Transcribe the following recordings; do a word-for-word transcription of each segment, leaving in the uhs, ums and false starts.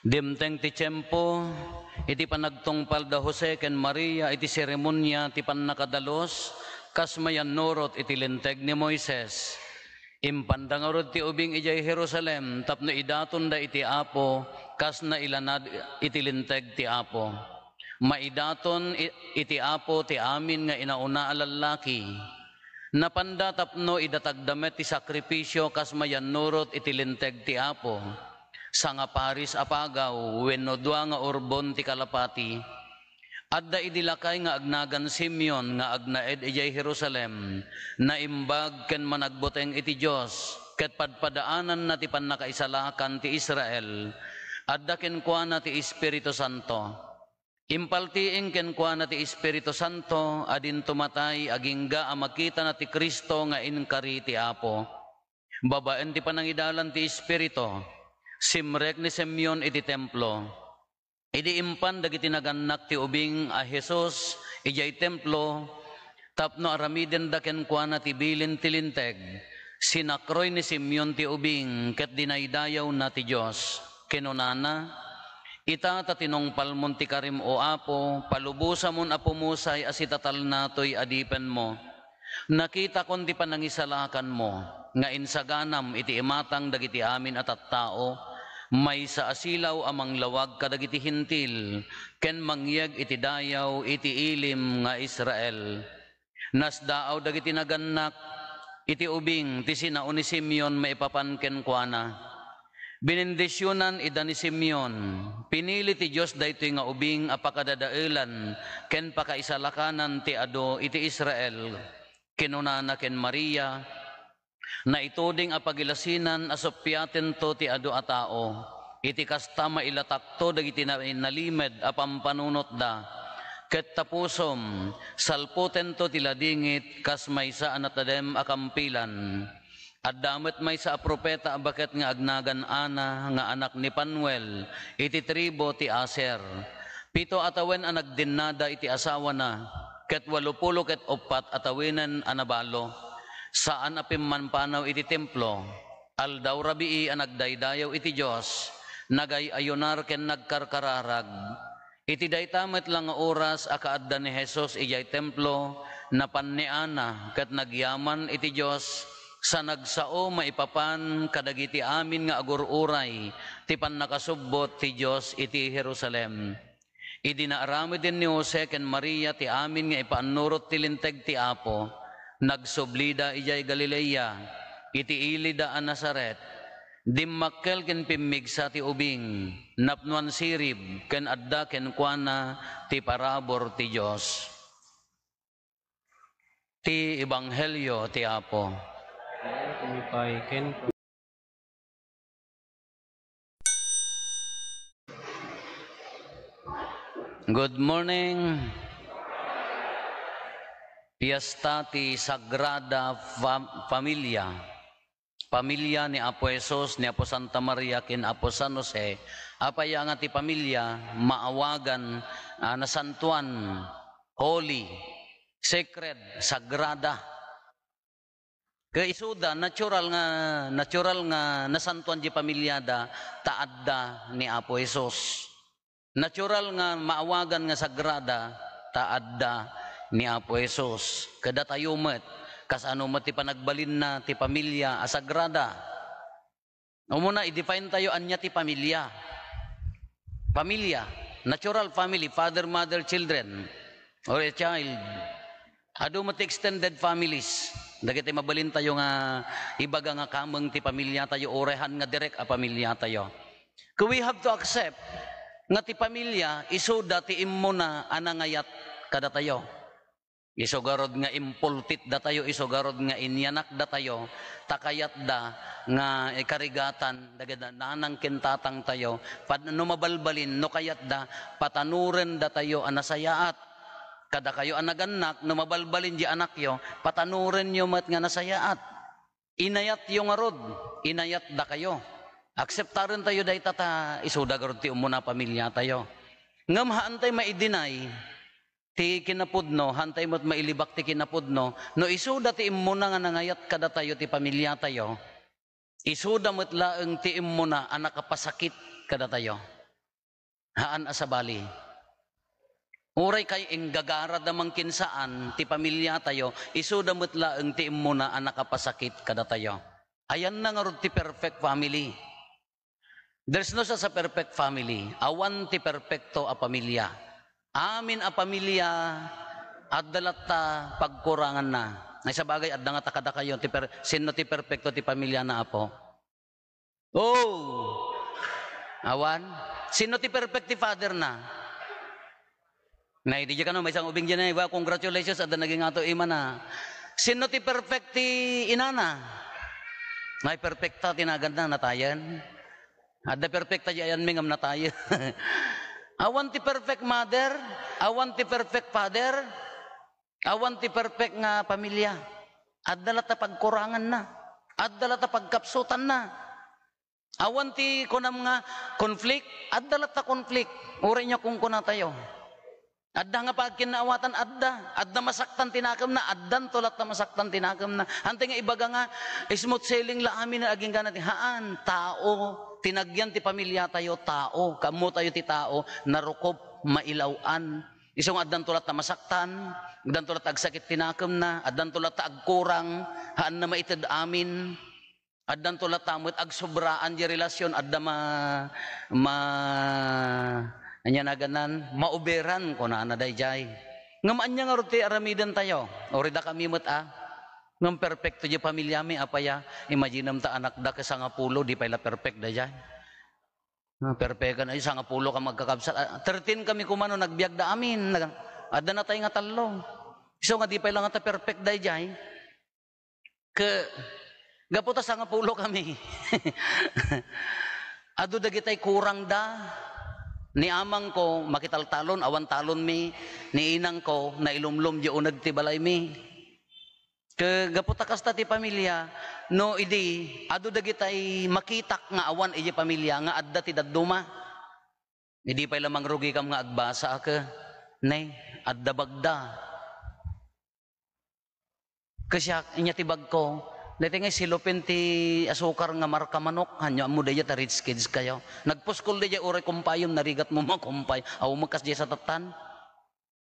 Dimteng ti tiempo, iti panagtungpal da Jose ken Maria iti seremonia ti pannakadalus, kas mayannurot iti Linteg ni Moises. Impanda ngarud ti ubing idiay Jerusalem tapno idatonda iti Apo, kas nailanad iti Linteg ti Apo. Maidaton i-, iti Apo ti amin nga inauna a lallaki. Napanda tapno idatagda met ti sakrifisio kas mayannurot iti Linteg ti Apo, sangaparis a pagaw wenno dua nga urbon ti kalapati. Adda idi lakay nga agnagan Simeon nga agnaed idiay Jerusalem, naimbag ken managbuteng iti Dios, ket padpadaananna ti pannakaisalakan ti Israel. Adda kenkuana ti Espiritu Santo. Impaltiing kenkuana ti Espiritu Santo a dinto matay agingga a makitana ti Cristo nga inkari ti Apo. Babaen ti panangidalan ti Espiritu, simrek ni Simeon iti templo. Idi impan dagiti nagannak ti ubing a Jesus idiay templo, tapno aramidenda kenkuana ti bilin ti Linteg, sinakroy ni Simeon ti ubing ket dinaydayawna ti Dios. Kinunana, "Ita ta tinungpalmon ti karim, O Apo, palubosamon a pumusay a sitatalna toy adipenmo. Nakitakon ti panangisalakanmo nga insaganam iti imatang dagiti amin a tattao, maysa a silaw a manglawag kadagiti Hentil ken mangyeg iti dayaw iti ilim nga Israel." Nasdaaw dagiti nagannak iti ubing ti sinao ni Simeon maipapan kenkuana. Binindisionan ida ni Simeon. Pinili ti Dios daytoy nga ubing a pakadadaelan ken pakaisalakanan ti adu iti Israel. Kinunana ken Maria, "Naituding a pagilasinan a suppiatento ti adu a tao. Iti kasta, mailatakto dagiti na-, nalimed a pampanunotda. Ket ta pusom, salputento ti ladingit kas maysa a natadem a kampilan." Adda met maysa a profeta a baket nga agnagan Ana nga anak ni Fanuel iti tribu ti Aser. Pito a tawen a nagdennada iti asawana, ket walopulo ket uppat a tawenen a nabalo. Saan a pimmanpanaw iti templo. Aldaw rabii a nagdaydayaw iti Dios, nagay-ayunar ken nagkarkararag. Iti dayta met la nga oras a kaadda ni Jesus idiay templo, napan ni Ana ket nagyaman iti Dios, sa nagsao maipapan kadagiti amin nga agur-uray ti pannakasubbot ti Dios iti Jerusalem. Idi naaramiden ni Jose ken Maria ti amin nga ipaannurot ti Linteg ti Apo, nagsublida idiay Galilea, iti ilida a Nazaret. Dimmakkel ken pimmigsa ti ubing, napnoan sirib, ken adda kenkuana ti parabur ti Dios. Ti Ebanghelio ti Apo. Ken Good morning. Fiesta ti Sagrada Fam-, Familia. Pamilya ni Apo Jesus, ni Apo Santa Maria, ken Apo San Jose. Apay nga ti pamilya, maawagan, ah, nasantuan, holy, sacred, sagrada. Ket isuda, natural nga, natural nga nasantuan ti pamilyada, ta adda ni Apo Jesus. Natural nga maawagan nga sagrada, ta adda ni Apo Jesus. Kadatayo met, kasano met ti panagbalinna ti pamilya a sagrada? Umuna, i-define tayo, ania ti pamilya. Pamilya, natural family, father, mother, children, or a child. Adu met ti extended families. Dagiti mabalin tayo nga ibaga nga kameng ti pamilya tayo, uray haan nga direk a pamilya tayo. Ket we have to accept nga ti pamilya, isuda ti immuna a nangayat kadatayo. Isu garud nga impultit datayo, isu garud nga inyanak datayo, ta kayatda nga ikarigatan dagiti nanang ken tatang tayo. Pat-, no mabalbalin, no kayatda, patanuren datayo a nasayaat. Kadakayo a nagannak, no mabalbalin di anakyo, patanurenyo met nga nasayaat. Inayatyo ngarud, inayat dakayo. Akseptaren tayo dayta ta isuda garud ti umuna a pamilya tayo. Ngem haantay maidinay ti kinapudno, haantay met mailibak ti kinapudno, no isuda ti immuna nga nangayat kadatayo ti pamilya tayo, isuda met laeng ti immuna a nakapasakit kadatayo. Haan a sabali. Uray kay inggagarada mangkin saan ti pamiliatayo, isuda met laeng ti immuna a nakapasakit kadatayo. Ayanna ngarud ti perfect family. There's no such a perfect family. Awan ti perpekto a pamilia. Amin a pamilia, adda latta pagkuranganna. Ay, sabagay, adda nga ta kadakayo, ti per-, sinno ti perpekto ti pamiliana, Apo? Oh! Awan? Sinno ti perfect ti father na? Nay, di kano, maysa nga ubing diay, wa, congratulations, adda naging ato imana. Sinno ti perfect ti inana? Nay, perfecta ti naganna, natayen. Adda perfecta diay ayanmi ngem natayen. Awan ti perfect mother, awan ti perfect father, awan ti perfect nga pamilia. Adda latta pagkuranganna. Adda latta pagkapsutanna. Awan ti kunam nga conflict, adda latta conflict. Uray nia kunkunatayo. Adda nga pagkinnaawatan, adda. Adda masaktan ti nakemna, addanto latta masaktan ti nakemna. Anti nga ibaga nga smooth sailing la amin nga aginggana ti, haan, tao. Tinagyan ti pamiliatayo, tao. Kaammotayo ti tao, narukop, mailaw-an. Isu nga addanto latta masaktan, addanto latta agsakit ti nakemna, addanto latta agkurang, haanna maited amin. Addanto latta met agsobraan diay relasyon, adda ma-, ma-, ania naganan, mauberan, kunana daydiay. Ngem ania ngarud ti aramidentayo? Uray dakami met a. Ngem perfecto diay pamiliami, apay a? Imaginem ta anakda ket sangapulo, di pay la perfect daydiay. Ah, perfect na, ay, sangapulo ka magkakabsat. Ah, thirteen kami koma no nagbiagda amin. Nag-, adda natay nga tallo. Isu nga di pay la ngata perfect daydiay. Ke-, gapu ta sangapulo kami. Adu dagitay kurangda. Ni amangko, makitaltalon, awan talonmi. Ni inangko, nailumlom diay uneg ti balaymi. Ke-, gapu ta kasta ti pamilia, no idi, adu dagitay makitak nga awan idiay pamilia nga adda ti dadduma. Idi pay la mangrugikam nga agbasa, a ke, ne, adda bagda. Kasiak, inya ti bagko, daytoy nga silopen ti asukar nga marka manok, hanyo ammo dayta ta rich kids kayo. Nagpuskol dayta uray kumpayem, narigat mo makumpay. Aw, makas di sa tatan.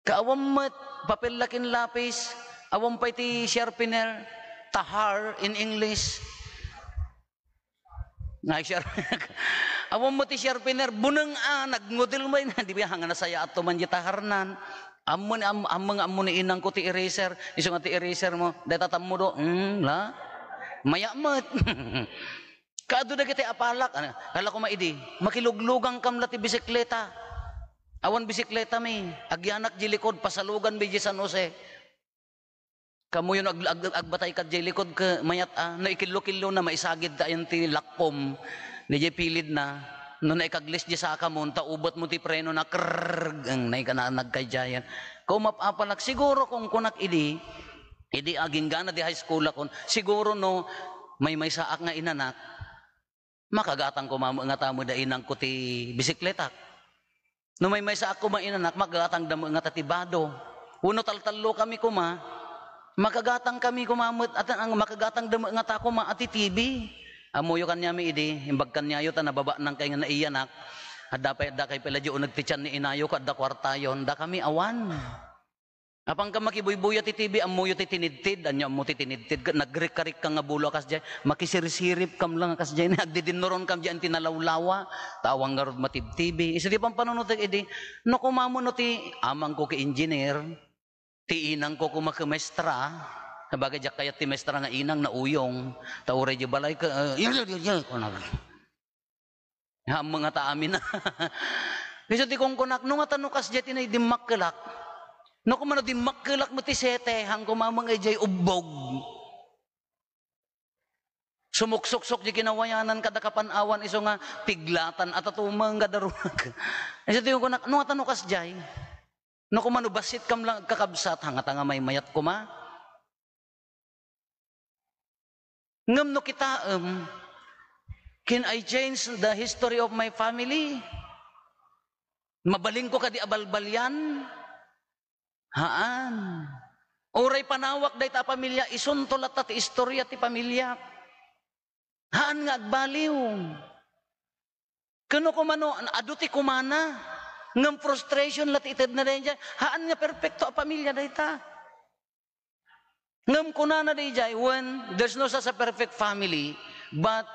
Ka awan met, papel lakin lapis, awan pay ti sharpener, tahar in English. Nga sharp-, awan met ti sharpener, buneng a, nagngudel met, di ba, hanga nasayaat to man di taharnan. Ammo ni, am-, ammo nga ammo ni inangko ti eraser, isu nga ti eraser mo, dayta tammo do, hmm, la? Maya met. Kaadu dagiti apalak, ano, kala ko maidi, makiluglugangkam la ti bisikleta. Awan bisikleta mi, agyanak di likod, pasalugan mi di San Jose. Kamuyon ag-, ag-, agbatay kad di likod ke mayat a, no ikillo-killo na, maisagid ta ayan ti lakpom, di di pilid na, no naikaglis di saka mo, ta ubet mo ti preno na, krrrr, ang naikana nagkaydiayan. Kaumap-apalak, siguro kung kunak idi, idi aginggana di high school akon, siguro no, maymaysaak nga inanak, makagatang koma met ngata met da inangko ti bisikletak. No maymaysaak koma inanak, makagatangda met ngata ti bado. Wenno taltallo kami koma, makagatang kami koma met, at ang makagatangda met ngata koma a ti T V. Ammoyo kaniami idi, imbag kaniayo ta nababaknang kay nga naiyanak. Adda pay, adda kay pala di uneg ti tiyan ni inayo, ket adda kuartayon, dakami awan. Apanka makibuybuya ti T V, ammoyo ti tinidtid, anya ammo ti tinidtid, ket nagrikkarikka nga bulo a kasdiay, makisirsiripkam lang a kasdiay, agdidinnuronkam diay ti nalawlawa, ta awan ngarud matib-, T V. Isu ti pampanunotek idi, no koma met no ti amangko ket engineer, ti inangko koma ket maestra, sabagay diak kayat ti maestra nga inang, nauyong, ta uray di balay ket, eh, kunana. Ammong ngata amin. Isu ti kunkunak, no ngata no kasdiay ti naidimmakkelak. No koma no dimmakkelak met ti sete, han koma met nga idiay ubbog. Sumuksuksok di kinawayanan kada kapan-awan isu nga piglatan a tatumeng kada ruag. Isu ti kunkunak, no ngata no kasdiay. No koma no bassitkam lang agkakabsat, han ngata nga maymayat koma. Ngem no kitaem, can I change the history of my family? Mabalinko kadi a balbalian? Haan. Uray panawak dayta a pamilia, isunto latta ti istorya ti pamilia. Haan nga agbaliw. Ken no kumano, adu ti kumana. Ngem frustration la ti itedna daydiay. Haan nga perfecto a pamilya dayta. Ngem kunana daydiay, "Wen, there's no such a perfect family, but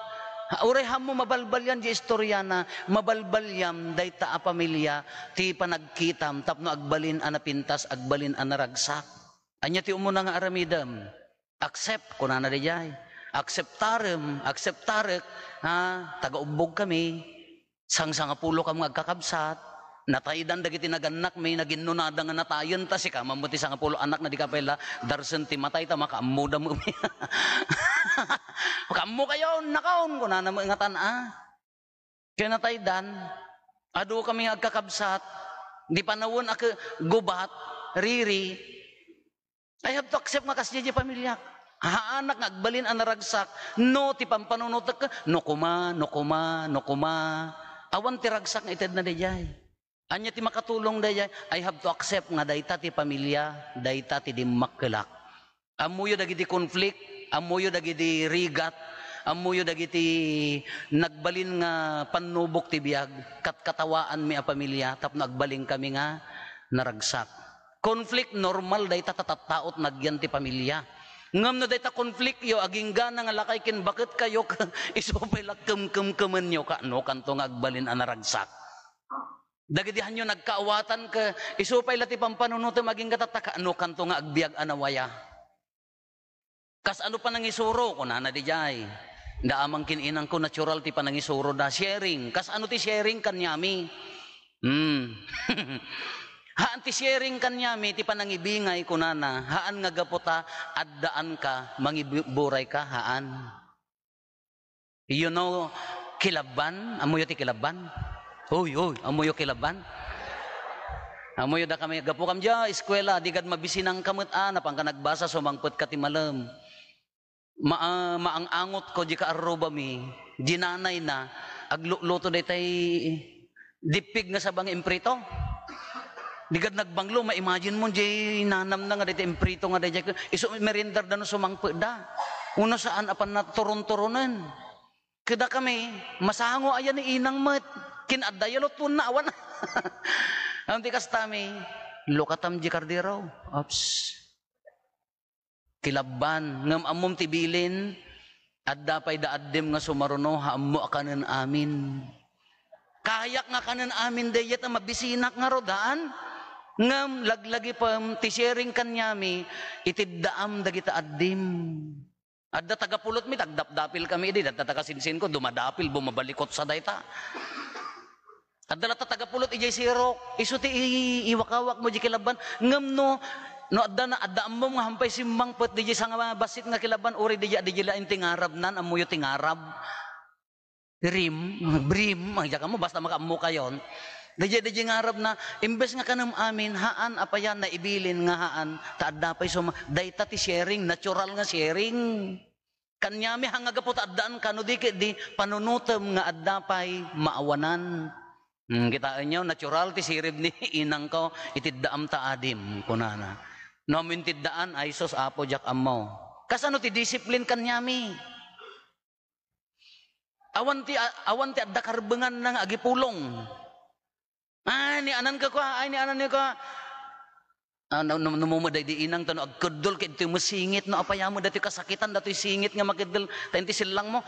uray hammo mabalbalian di istoriana, mabalbaliam dayta a pamilya ti panagkitam tapno agbalin a napintas, agbalin a naragsak." Ania ti umuna nga aramidem? Accept, kunana daydiay. Acceptarem, acceptarek, ha, taga-ubbog kami. Sangsangapulokam nga agkakabsat. Nataydan dagiti nagannakmi, naginnunada nga natayen, ta sika man met ti sangapulo anakna, dika pay la darsen ti matay, ta makaammoda met. Makaammokayon, nakaon, kunana met ngatan, a. Ken nataydan, adu kami nga agkakabsat, di panawen a ke-, gubat, riri. I have to accept nga kasdiay diay pamiliak. Haanak nga agbalin a naragsak, no ti pampanunotek, no koma, no koma, no koma. Awan ti ragsak nga itedna daydiay. Ania ti makatulong daydiay? I have to accept nga dayta ti pamilya, dayta ti dimmakkelak. Ammoyo dagiti conflict, ammoyo dagiti rigat, ammoyo dagiti nagbalin nga pannubok ti biag, katkatawaanmi a pamilya tapno agbalinkami nga naragsak. Conflict, normal dayta ta tattaot nagyan ti pamilya. Ngem no dayta conflictyo, aginggana nga lakay ken baketkayo, isu pay la kemkemkemenyo, kaanokanto nga agbalin a naragsak. Dagiti hanyo nagkaawatan ket isu pay la ti pampanunotem agingga tatta, kaanokanto nga agbiag a nawaya. Kas ano panangisuro, kunana daydiay. Da amang ken inangko, natural ti panangisuroda. Sharing. Kas ano ti sharing kaniami? Hmm. Haan ti sharing kaniami, ti panangibingay, kunana. Haan nga gapu ta addaanka, mangiburayka, haan. You know, kilabban? Ammoyo ti kilabban? Hoy, hoy, ammoyo kilabban? Ammoyo dakami, gapu kam dia eskuela, di kad mabisinangka met a, napanka nagbasa, sumangpetka ti malem. Ma-, ah, maang-angotko di kaarrubami, di nanayna, aglutluto daytay dippig nga saba nga imprito. Di kad nagbanglo, ma-imagine mo, di nanamna nga daytay imprito nga daydiay. Isu meriendar da no sumangpet da. Uno saan a pannaturon-turonen. Kada kami, masango aya ni inang met. Kin-adda ya lutonna awan. Ngem ti kastami, lukatam di kardero. Ops. Kilabban. Ngem ammom ti bilin, adda pay da addim nga sumaruno, ha ammo a kanen amin. Kayak nga kanen amin dayta, mabisinak ngarud, haan? Ngem laglagipem ti sharing kaniami, iteddaam dagita addim. Adda taga-pulotmi, tagdapdapil kami idi, adda taga-sinsinko, dumadapil, bumabalikot sa dayta. Adda latta taga-pulot idiay sirok, isu ti i-, iwakawak mo di kilabban. Ngem no, no adda na, adda ammom nga hampay simmangpet, di sanga bassit nga kilabban, uri di, di laeng ti ngarabnan, ammoyo ti ngarab. Rim, brim, ang diyan mo, basta makaammo kayon. Daydiay, daydiay ngarabna, imbes nga kanem amin, haan, apayan, naibilin nga haan, ta adda pay suma-, dayta ti sharing, natural nga sharing. Kaniami, haan nga gapu ta addaan kano di ket di panunotem nga adda pay maawanan. Hmm, kitaenyo, natural ti sirib ni inangko, iteddaam ta adim, kunana. No, ammo inteddaan, ay sus, Apo, diak ammo. Kasano ti discipline kaniami? Awan ti, awan ti adda karbenganna nga agipulong. Ay, ni anan ka kwa, ay, ni anan ka. Ah, no, no, no, mo, daydi inang, ta no agkeddol, ket itoy masingit, no, apay amo, datoy kasakitan, datoy singit nga makeddol, ta inti sellang mo.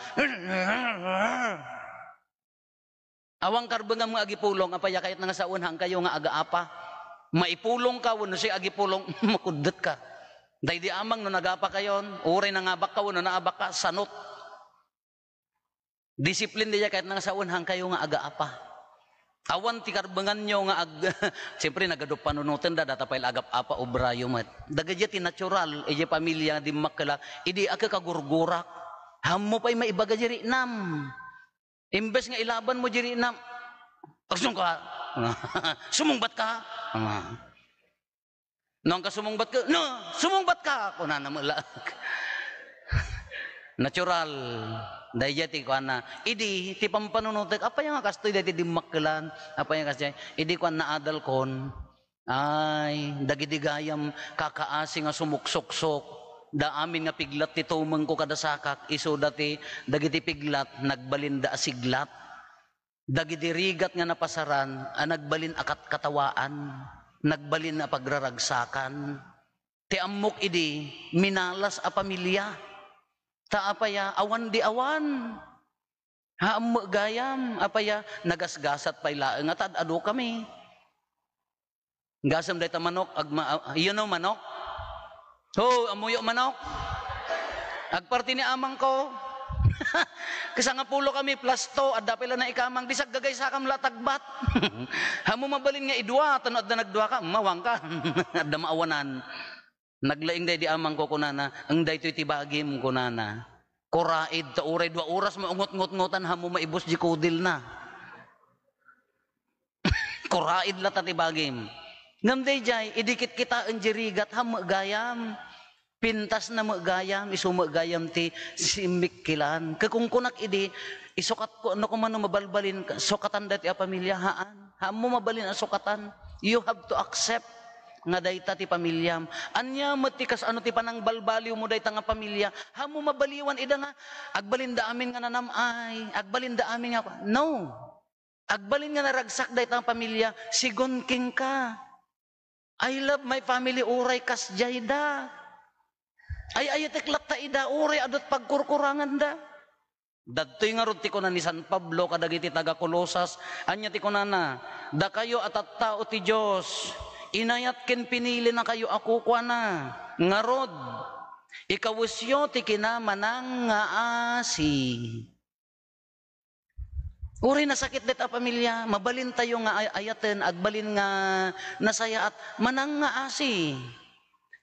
Awan karbengam nga agipulong, apay a kayatna nga sawen, haankayo nga agaapa. Maipulong ka, wenno siya agipulong, makuddut ka. Daydi amang no nagapa kayon, uray nangabak ka, wenno naabak ka, sanot. Disiplin diya kayatna nga sawen, haankayo nga agaapa. Awan ti karbenganyo nga ag-, siyempre, nagadu panunoten da, data pay la agap-apa, obrayo met. Dagadiya ti natural, idiay pamilya, dimmakkelak, idi a kakagurgurak. Hammo pay maibaga di riknam. Imbes nga ilaban mo di riknam, "Agsum ka? Sumungbat ka?" No, angka sumungbat ka, "No, sumungbat ka?" Kunana met la. Natural. Daydiay ti kuana. Idi, ti pampanunotek, apay nga kastoy daydi dimmakkelan? Apay nga kastoy? Idi kuana adalkon, ay, dagidi gayam kakaasi nga sumuksuksok. Da amin nga piglat ti tumengko kada sakak, isuda ti dagiti piglat, nagbalinda a siglat. Dagidi rigat nga napasaran a nagbalin a katkatawaan, nagbalin a pagraragsakan. Ti ammok idi, minalas a pamilia. Ta apaya, awan di awan. Haan met gayam, apaya, nagasgasat pay laeng nga ta ad-adukami. Gasem dayta manok, agma-, a-, you know manok? Ho, ammoyo manok? Agparti ni amangko. Kasangapulo kami plus two, adda pay la naikamang, di saggagaysakam la tagbat. Haanmo mabalin nga idua, ta no adda nagduaka, mawangka. Adda maawanan. Naglaing daydi amangko, kunana, "Eng daytoy ti bagim," kunana. "Kuraid ta uray dua oras maungot-ngotngotan, haanmo maibus di kudilna." Kuraid latta ti bagim. Ngem daydiay, idi kitkitaen di rigat, haan met gayam. Pintasna met gayam, isu met gayam ti simmikkilan. Ket kunkunak idi, isukat ko, no, koma no mabalbalin, sukatan daytoy a pamilia, haan. Haanmo mabalin a sukatan. You have to accept nga dayta ti pamiliam. Ania met ti kasano ti panangbalbaliwmo dayta nga pamilia? Haanmo mabaliwan ida nga agbalinda amin nga nanam-ay, agbalinda amin nga, no. Agbalin nga naragsak dayta nga pamilia, sigun kenka. I love my family, uray kasdiay da. Ay-ayatek latta ida, uray adu ti pagkurkuranganda. Dadtoy ngarud ti kuna ni San Pablo kadagiti taga-Colosas. Ania ti kunana? "Dakayo a tattao ti Dios, inayat ken pinilinakayo a kukuana. Ngarud, ikawesyo ti kinamanangngaasi." Uray nasakit dayta a pamilia, mabalintayo nga ay-, ayaten, agbalin nga nasayaat, manangngaasi.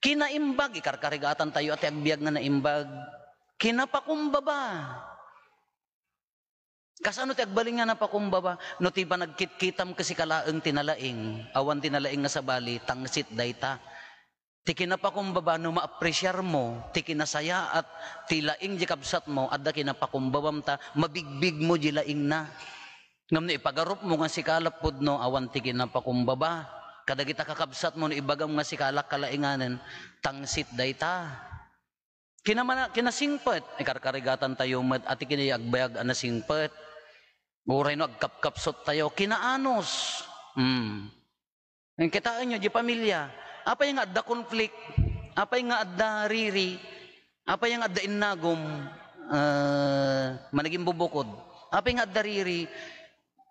Kinaimbag, ikarkarigatantayo a ti agbiag nga naimbag. Kinapakumbaba. Kasano ti agbalin nga napakumbaba? No ti panagkitkitam ket sika laeng ti nalaing, awan ti nalaing nga sabali, tangsit dayta. Ti kinapakumbaba no maapresiarmo ti kinasayaat ti laing di kabsatmo, adda kinapakumbabam ta mabigbigmo di laingna. Ngem no ipagarupmo nga sika la pudno, awan ti kinapakumbaba. Kadagita kakabsatmo no ibagam nga sika la kalainganen, tangsit dayta. Kinamana-, kinasingpet, ikarkarigatantayo met a ti kini agbayag a nasingpet. Uray no agkapkapsuttayo, kinaanus. Hmm. Kitaenyo, di pamilia, apay nga adda conflict, apay nga adda riri, apay nga adda innagum, eh, managimbubukod, apay nga adda riri,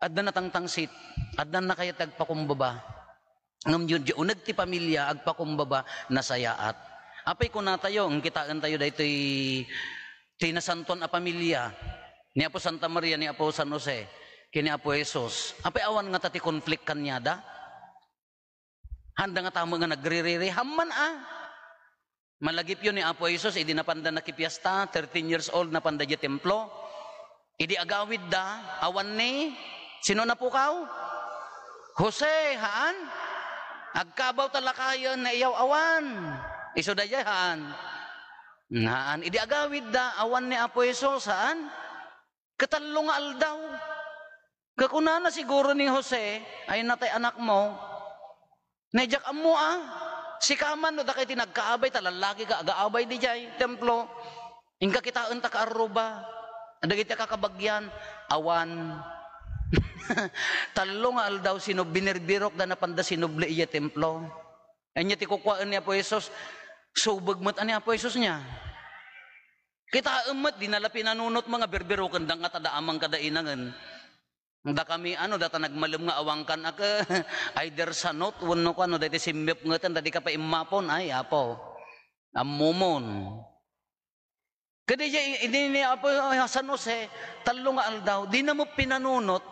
adda natangtangsit, adda nakayat ti agpakumbaba. Ngem di, di uneg ti pamilia, agpakumbaba, nasayaat. Apay kunatayo, kitaentayo daytoy ti nasantoan a pamilia ni Apo Santa Maria, ni Apo San Jose, ken ni Apo Jesus. Apay awan ngata ti conflict kaniada? Haanda ngata met nga nagririri? Haan man a. Malagipyo ni Apo Jesus, idi napanda nakipiesta, thirteen years old, napanda idiay templo. Idi agawidda, awan ni, sino napukaw? Jose, haan? Agkabaw ta lakayen, naiyaw-awan. Isu daydiay, haan? Haan. Idi agawidda, awan ni Apo Jesus, haan? Ket tallo nga aldaw. Kakunana siguro ni Jose, "Ay, natay anakmo." "Nay, diak ammo a. Sika man no dakay ti nagkaabay, ta lallaki ka, agaabay didiay templo. Inka kitaenta ka arruba. Dagiti a kakabagian, awan." Tallo nga aldaw, sino, binirbirokda, napanda sinubli idiay templo. Ania ti kukuaen ni Apo Jesus? Subeg met a ni Apo Jesus nia. Kitaem met, dina la pinanunot nga birbirokenda nga ta da amang kada inangen. Dakami, ano, data nagmalem nga awangkan a ke, either sanot wenno kuano, daytoy simmiupngeten, ta dika pay immapon, ay, Apo. Ammomon. Kadi, idi ni Apo San Jose, tallo nga aldaw, dina met pinanunot,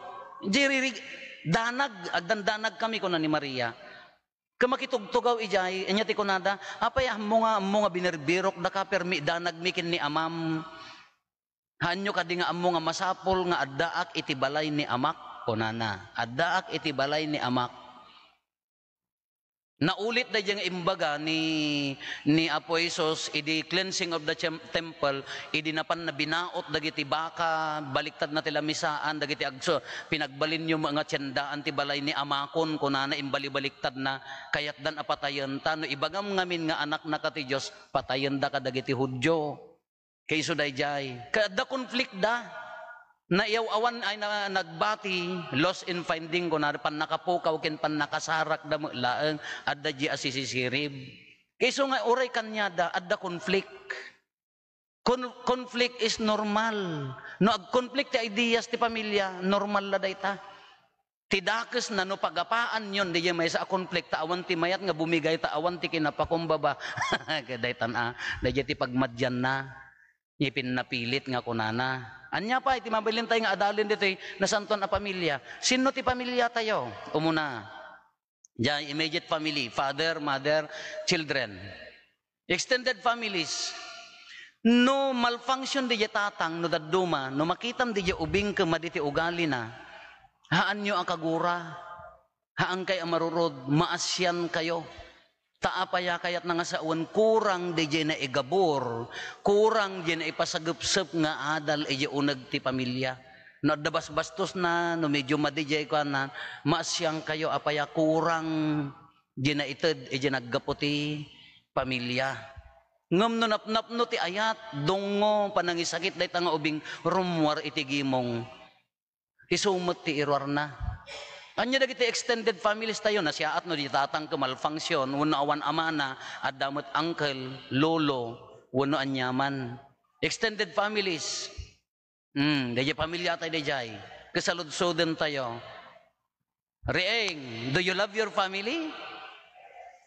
di riri-, danag, agdandanag kami, kuna ni Maria. Ket makitugtugaw idiay, ania ti kunada, "Apay ammo nga, ammo nga binirbirokdaka, permi danagmi ken ni amam? Haanyo kadi nga ammo nga masapul nga addaak iti balay ni amak?" kunana. "Addaak iti balay ni amak." Naulit daydiay nga imbaga ni, ni Apo Jesus idi cleansing of the tem-, temple, idi napan nabinaot dagiti baka, baliktadna ti lamisaan, dagiti agso-, "Pinagbalinyo met nga tiendaan ti balay ni amakon," kunana, imbalibaliktadna. "Kayatdan a patayenta. No ibagam ngamin nga anaknaka ti Dios, patayenda kadagiti Judio." Kaiso daydiay. Ket adda konflikda. Naiyaw-awan ay na, nagbati, lost in finding, kuna, pannakapukaw ken pannakasarak da met laeng, adda di a sisisirib. Isu nga uray kaniada, adda conflict. Con-, conflict is normal. No ag-conflict ti ideas ti pamilya, normal la dayta. Ti dakesna no pagapaanyon diay maysa a conflict ta awan ti mayat nga bumigay ta awan ti kinapakumbaba. Daytan a, daydiay ti pagmadianna. Ipinnapilit nga kunana, "Ania pay ti mabalintay nga adalen ditoy nasantoan a pamilya?" Sinno ti pamilya tayo? Umuna, diay immediate family, father, mother, children. Extended families. No malfunction diay tatang, no dadduma, no makitam diay ubing ken madi ti ugalina, haanyo a kagura, haankay a marurod, maasian kayo. Ta apay a kayatna nga sawen, kurang diay naigabur, kurang diay naipasagepsep nga adal idiay uneg ti pamilya. No adda basbastosna, no medio madi diay kuana, maasian kayo, apay a kurang diay naited idiay naggapu ti pamilya. Ngem no napnapno ti ayat, dungngo, panangisakit dayta nga ubing rummuar iti gimong. Isu met ti iruarna. Ania dagiti extended families tayo? Nasiaat no di tatang ket malfunction, wenno awan amana, adda met uncle, lolo, wenno aniaman. Extended families. Hmm, daydiay pamilya tayo daydiay. Kasaludsoden tayo. Riing, do you love your family?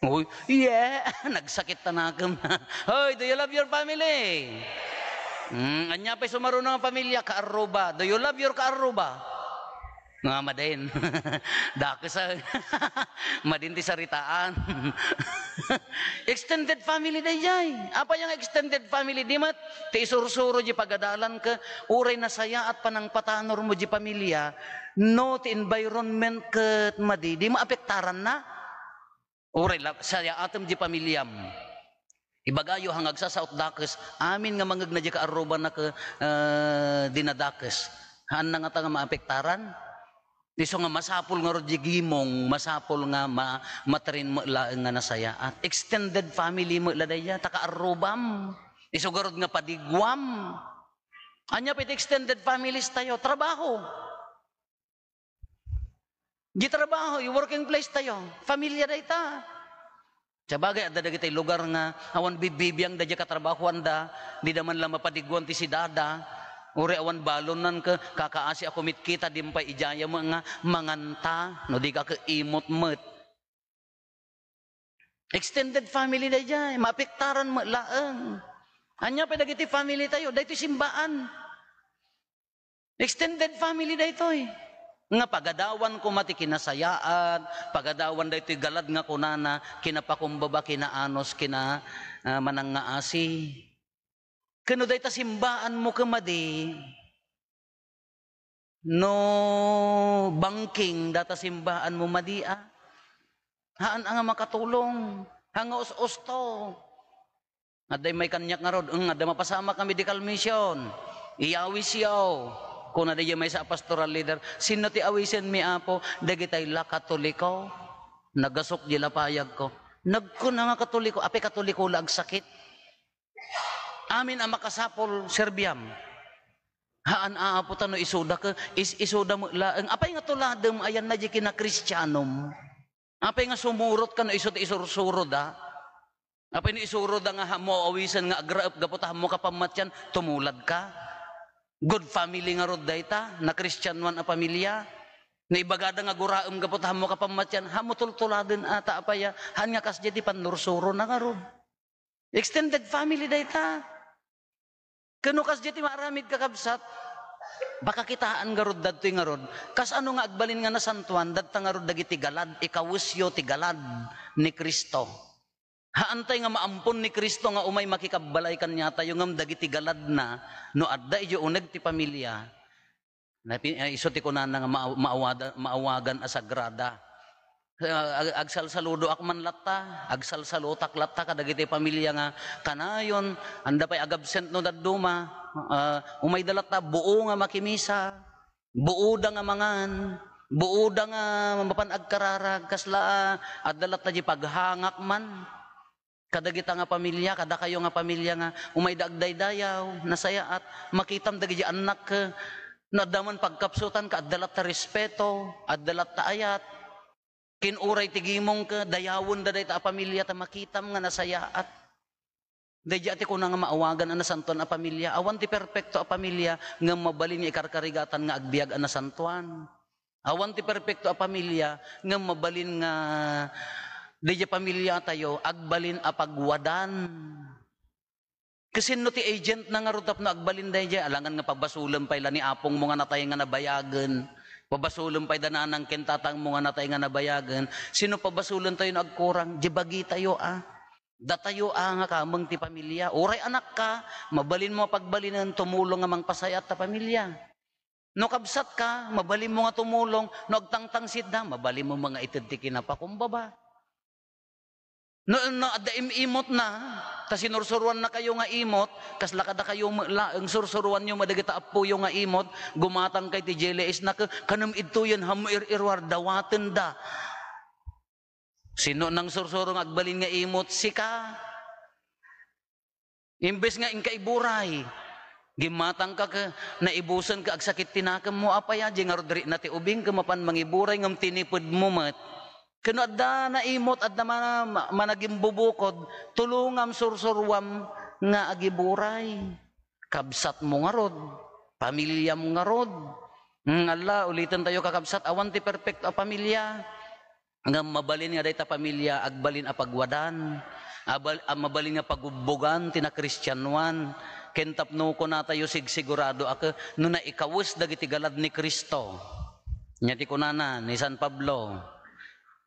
Uy, yeah. Nagsakit ta nakem. Hoy, do you love your family? Hmm, ania pay sumaruno nga pamilya, kaarruba. Do you love your kaarruba? Nga madin. Dakes a. Madin ti saritaan. Extended family daydiay. Apay nga extended family? Di met ti isursuro di pagadalan ket uray nasayaat panangpatanor mo di pamilya, no ti environment ket madi, di maapektaranna. Uray la, sayaatem di pamilyam. Ibagayo, ha, nga agsasaot dakes, amin nga mangegna di kaarrubanna ket, eh, dinadakes. Haanna ngata nga maapektaran? Isu nga masapul ngarud di gimong, masapul nga ma-, matrin met laeng nga nasayaat. Extended family met la daydiay, ta kaarrubam. Isu garud nga padiguam. Ania pay ti extended families tayo? Trabaho. Di trabaho, i working place tayo. Familia dayta. Sabagay, adda dagiti lugar nga awan bibbibiang daydiay katrabahoanda, dida man la mapadiguan ti sidada, uray awan balonnan ket kakaasi a kumitkita, di pay idiay met nga manganta, no di ka ket imot met. Extended family daydiay, maapektaran met laeng. Ania pay dagiti family tayo? Daytoy simbaan. Extended family daytoy. Nga pagadawan koma ti kinasayaat, pagadawan daytoy galad nga kunana, kinapakumbaba, kinaanos, kina, ah, manangngaasi. Ken no dayta simbaan mo ket madi, no banking data simbaan mo madi a, haan a nga makatulong, haan nga us-usto. Adda immay kaniak ngarud, "Eng, adda mapasamak nga medical mission. Iyawis yaw." Kuna daydiay maysa a pastoral leader, "Sinno ti awisenmi, Apo?" "Dagitay la Katoliko. Nagasok di lapayagko." Nagkuna nga Katoliko, apay Katoliko la agsakit? Amin a makasapul, serbiam. Haan, Apo, ta no isuda ket, is-, isuda met laeng. Apay nga tuladem ayanna di kinakristianom? Apay nga sumurot ka no isu ti isursuroda? Apay no isuroda nga ammo awisen nga agraep gapu ta ammo ka pammatian, tumulad ka? Good family ngarud dayta, nakristianoan a pamilya. No ibagada nga guraem gapu ta ammo ka pammatian, ammo tultuladen a ta apay a, haan nga kasdiay ti pannursurona ngarud. Extended family dayta. Ken no kasdiay ti maaramid, kakabsat, pakakitaan ngarud daytoy ngarud. Kasano nga agbalin nga nasantoan, dayta ngarud dagiti galad, ikawesyo ti galad ni Cristo. Haantay nga maampon ni Cristo nga umay makikabbalay kaniatayo, ngem dagiti galadna, no adda idiay uneg ti pamilya, Napi-, ay, isu ti kunana nga maa-, maawada-, maawagan a sagrada. Ah, ag-, agsalsaludoak man latta, agsalsalutak latta kadagiti pamilya nga kanayon, anda pay agabsent no dadduma, ah, umayda latta, buo nga makimisa, buoda nga mangan, buoda nga mapan agkararag, kasla, ah, adda latta di paghangak man. Kadagita nga pamilya, kadakayo nga pamilya nga umayda agdaydayaw, nasayaat, makitam dagiti annak, eh, No adda man pagkapsutan ka, adda latta respeto, adda latta ayat. Ken uray ti gimong ka, dayawenda dayta a pamilya ta makitam nga nasayaat. Daydiay ti kuna nga maawagan a nasantoan a pamilya. Awan ti perpekto a pamilya ngem mabalin nga ikarkarigatan nga agbiag a nasantoan. Awan ti perpekto a pamilya ngem mabalin nga daydiay pamilya tayo agbalin a pagwadan. Kasinno ti agent na ngarud tapno agbalin daydiay? Alangan nga pabasolen pay la ni apongmo nga natay nga nabayagen. Pabasolen pay da nanang ken tatangmo nga natay nga nabayagen. Sino pabasolen tayo no agkurang? Di bagi tayo, a. Datayo, a, nga kameng ti pamilya. Uray anak ka, mabalin mo a pagbalinen, tumulong nga mangpasayaat ta pamilya. No kabsat ka, mabalin mo nga tumulong. No agtangtangsit da, mabalin mo nga ited ti kinapakumbaba. No, no adda im-imot na, ta sinursuruan na kayo nga imot, kasla kada kayo met laeng, sursuruan yo met dagita appoyo nga imot, gumatang kay ti jeles na ke, kanem idtoyen, hammo ir-iruar, dawaten da. Sino nang sursuro nga agbalin nga imot? Sika. Imbes nga inka iburay, gimmatang ka ke, naibusen ka, agsakit ti nakemmo, apay a, di ngarud ri na ti ubing ke mapan mangiburay, ngem tiniped mo met. Ken no adda naimot, adda mana-, ma-, managimbubukod, tulongam, sursuruam nga agiburay. Kabsatmo ngarud, pamilyam ngarud. Hmm, ala, uliten tayo, kakabsat, awan ti perfecto a pamilya. Ngem mabalin nga dayta pamilya agbalin a pagwadan, abal-, a mabalin nga pagubbogan ti nakristianoan, ken tapno kunatayo sigsigurado a ke-, no naikawes dagiti galad ni Cristo. Nya ti kunana ni San Pablo,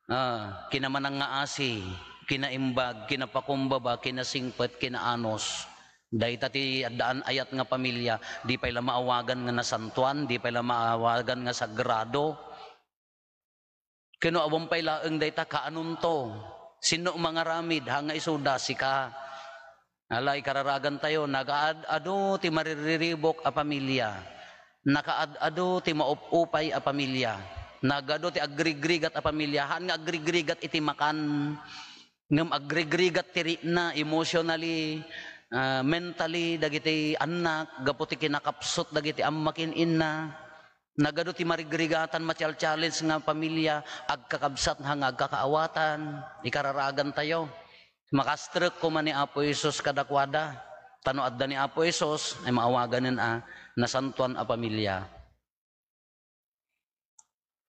ah, kinamanangngaasi, kinaimbag, kinapakumbaba, kinasingpet, kinaanos. Dayta ti addaan ayat nga pamilya, di pay la maawagan nga nasantoan, di pay la maawagan nga sagrado. Ken no awan pay laeng dayta, kaanonto? Sinno mangaramid? Ha, nga isuda, sika. Ala, ikararagantayo, nakaad-ado ti maririribok a pamilya. Nakaad-ado ti maupupay a pamilya. Nagadu ti agrigrigat a pamilya. Haan nga agrigrigat iti makan. Ngem agrigrigat ti rikna emotionally, ah, mentally dagiti annak gapu ti kinakapsut dagiti amma ken inna. Nagadu ti marigrigatan, machal-challenge nga pamilya, agkakabsat nga agkakaawatan, ikararagantayo. Makastrek koma ni Apo Jesus kadakuada. Ta no adda ni Apo Jesus, ay maawaganen a nasantoan a pamilya.